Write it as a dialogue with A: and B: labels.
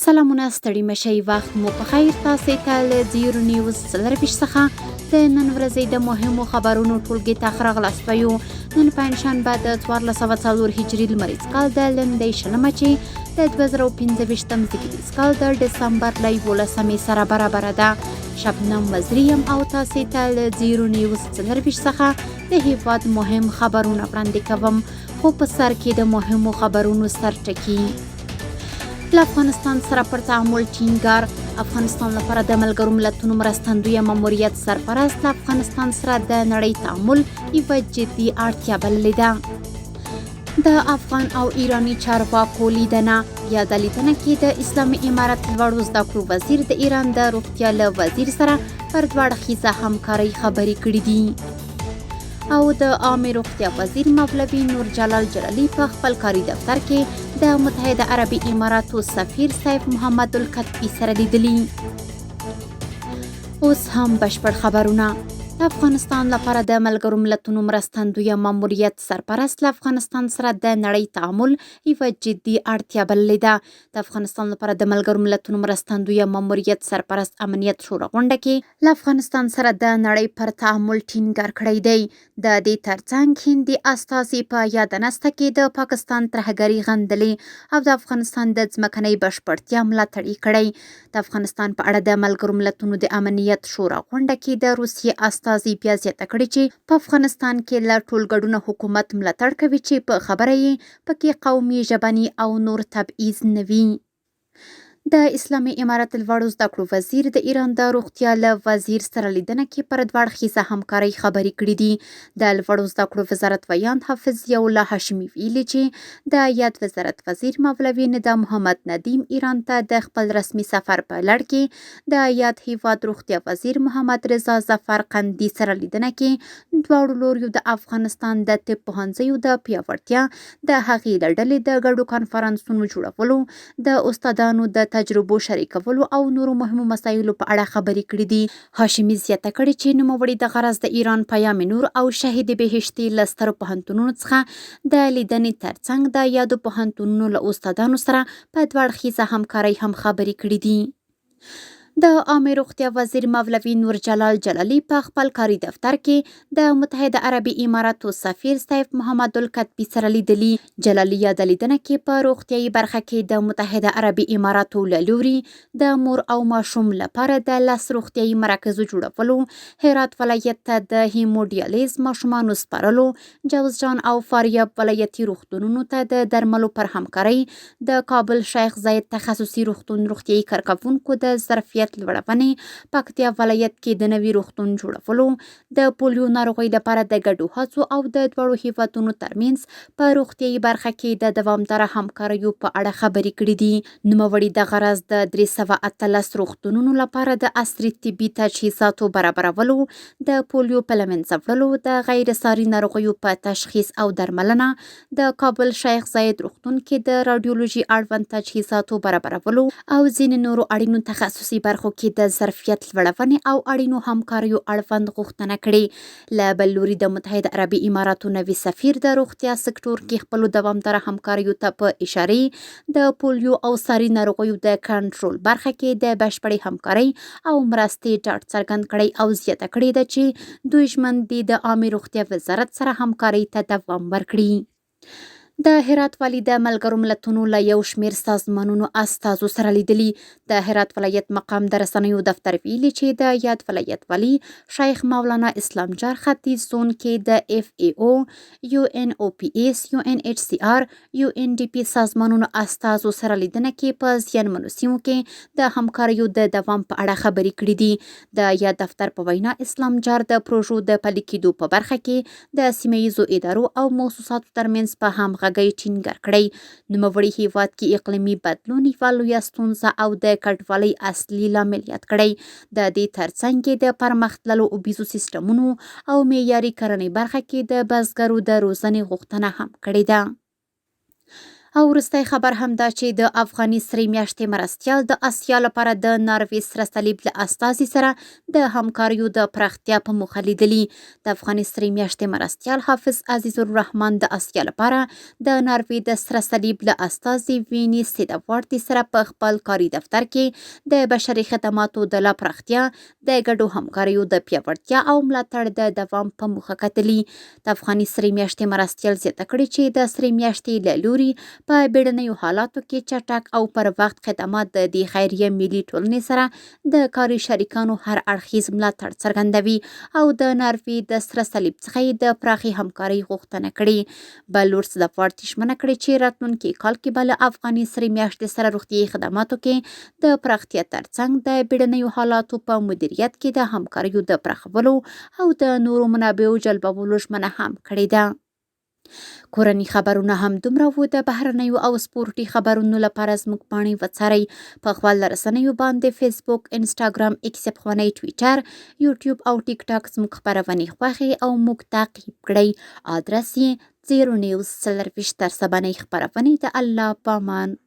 A: سلامونه ستړي مشي وخت مو په خیر. تاسو ته له زیرو نیوز 24 څخه د نن ورځې د مهمو خبرونو ټولګې ته ښه راغلاست وایو. نن پنجشنبه د 1404 هجري لمریز کال د لیندۍ 20 چې د 2025 زېږدیز کال د ډسمبر له 11 سره برابره ده. شبنم وزیري یم او تاسې ته له زیرو نیوز 24 څخه د هیواد مهم خبرونه وړاندې کوم. خو په سر کې د مهمو خبرونو سرټکي. له افغانستان سره پر تعامل ټینګار. افغانستان لپاره د ملګرو ملتونو مرستندوی ماموریت سرپرست له افغانستان سره د نړۍ تعامل یوه جدي اړتیا بللې ده. د افغان او ایراني چارواکو لیدنه. یاده لیدنه کې د اسلامي امارت لوړو زده کړو وزیر د ایران د روغتیا له وزیر سره پر دوه اړخیزه همکارۍ خبرې کړې دي. او د عامې روغتیا وزیر مولوي نور جلال جلالی په خپل کاري دفتر کې د متحده عربي اماراتو سفیر سیف محمد الکتبي سره لیدلي. اوس هم بشپړ خبرونه. د افغانستان لپاره د ملګرو ملتونو مرستندوی ماموریت سرپرست له افغانستان سره د نړۍ تعامل یوه جدي اړتیا بللې ده. د افغانستان لپاره د ملګرو ملتونو مرستندوی ماموریت سرپرست امنیت شورا غونډه کې له افغانستان سره د نړۍ پر تعامل ټینګار کړی دی. د دې ترڅنګ هندي استازي په یاده ناسته کې د پاکستان ترهګري غندلې او د افغانستان د ځمکنۍ بشپړتیا ملاتړ یې کړی. د افغانستان په اړه د ملګرو ملتونو د امنیت شورا غونډه کې د روسیې استازي بیا زیاته کړې چې په افغانستان کې له ټولګډونه حکومت ملاتړ کوي چې په خبره یې پکې قومي، ژبني او نور تبعیض نه وي. د اسلامي امارت لوړو زده کړو وزیر د ایران د روغتیا له وزیر سره لیدنه کې پر دوه اړخیزه همکارۍ خبرې کړې دي. د لوړو زده کړو وزارت ویاند حافظ ضیاءالله هاشمي ویلي چې د یاد وزارت وزیر مولوي ندا محمد ندیم ایران ته د خپل رسمي سفر په لړ کې د یاد هیواد روغتیا وزیر محمد رضا ظفر قندي سره لیدنه کې دواړو لوریو د افغانستان د طب پوهنځیو د پیاوړتیا، د هغې له ډلې د ګډو کانفرانسونو جوړولو، د استادانو د تجربو شریکولو او نورو مهمو مسایلو په اړه خبرې کړې دي. هاشمي زیاته کړې چې نوموړي دغه راز د ایران پیام نور او شهید بهشتي له سترو پوهنتونونو څخه د لیدنې ترڅنګ د یادو پوهنتونونو له استادانو سره په دوه اړخیزه همکارۍ هم خبرې کړې دي. د عامې روغتیا وزیر مولوي نور جلال جلالی په خپل کاري دفتر کې د متحده عربي اماراتو سفیر سیف محمد الکتبي سره لیدلي. جلالی یاده لیدنه کې په روغتیايي برخه کې د متحده عربي اماراتو له لوري د مور او ماشوم لپاره د 10 روغتیايي مراکزو جوړولو، هرات ولایت ته د هیموډیالیز ماشومانو سپارلو، جوزجان او فاریاب ولایتي روغتونونو ته د درملو پر همکارۍ، د کابل شیخ زاید تخصصي روغتون روغتیايي کارکوونکو د ظرفیت لوړونې، پکتیا ولایت کې د نوي روغتون جوړولو، د پولیو ناروغۍ لپاره د ګډو هڅو او د دواړو هیوادونو ترمنځ په روغتیايي برخه کې د دوامداره همکاریو په اړه خبرې کړې دي. نوموړي دغه راز د 318 روغتونونو لپاره د عصري طبي تجهیزاتو برابرولو، د پولیو په له منځه وړلو، د غیر ساري ناروغیو په تشخیص او درملنه، د کابل شیخ زاید روغتون کې د راډیولوژي اړوند تجهیزاتو برابرولو او ځینې نورو اړینو تخصصي برخو کې د ظرفیت لوړونې او اړینو همکاریو اړوند غوښتنه کړې. له بل لوري د متحده عربي اماراتو نوي سفیر د روغتیا سکتور کې خپلو دوامداره همکاریو ته په اشارې د پولیو او ساري ناروغیو د کنټرول برخه کې د بشپړې همکارۍ او مرستې ډاډ څرګند کړی او زیاته کړې ده چې دوی ژمن دي د عامې روغتیا وزارت سره همکارۍ ته دوام ورکړي. د هرات والي د ملګرو ملتونو له یو شمېر سازمانونو استازو سره لیدلي. د هرات ولایت مقام د رسنیو دفتر ویلي چې د یاد ولایت والي شیخ مولانا اسلام جار ختیځ زون کې د اف ای او، یو ان او پي ایس، یو ان ایچ سي آر، یو ان ډي پي سازمانونو استازو سره لیدنه کې په زیانمنو سیمو کې د همکاریو د دوام په اړه خبرې کړې دي. د یاد دفتر په وینا اسلام جار د پروژو د پلي کېدو په برخه کې د سیمه ییزو ادارو او موسساتو ترمنځ په همغږۍ ټینګار کړی. نوموړي هیواد کې اقلیمي بدلون یوه لویه ستونزه او د کډوالۍ اصلي لامل یاد کړی. د دې ترڅنګ یې د پرمختللو اوبیزو سیسټمونو او معیاري کرنې برخه کې د بزګرو د روزنې غوښتنه هم کړې ده. او وروستی خبر هم دا چې د افغاني سرې میاشتې مرستیال د اسیا لپاره د ناروې سره صلیب له استازي سره د همکاریو د پراختیا په موخه لیدلي. د افغاني سرې میاشتې مرستیال حافظ عزیز الرحمن د اسیا لپاره د ناروې د سره صلیب له استازي ویني سیدوارتي سره په خپل کاري دفتر کې د بشري خدماتو د لا پراختیا، د ګډو همکاریو د پیاوړتیا او ملاتړ د دوام په موخه کتلي. د افغاني سرې میاشتې مرستیال زیاته کړې چې د سرې میاشتې له لوري په بیړنیو حالاتو کې چټک او پر وخت خدمات د دې خیریه ملي ټولنې سره د کاري شریکانو هر اړخیز ملاتړ څرګندوي او د ناروې د سره صلیب څخه یې د پراخې همکارۍ غوښتنه کړې. بل لور صدفوارتي ژمنه کړې چې راتلونکي کال کې به له افغاني سرې میاشتې سره روغتیايي خدماتو کې د پراختیا ترڅنګ د بیړنیو حالاتو په مدیریت کې د همکاریو د پراخولو او د نورو منابعو جلبولو ژمنه هم کړې ده. کورني خبرونه هم دومره وو. د بهرنیو او سپورټي خبرونو لپاره زموږ پاڼې وڅارئ په خواله رسنیو باندې فیسبوک، انسټاګرام، ایکس پخوانی ټویټر، یوټیوب او ټیک ټاک زموږ خپرونې خوښې او موږ تعقیب کړئ. آدرس یې زیرو نیوز 24. تر سبانۍ خپرونې د الله پامان.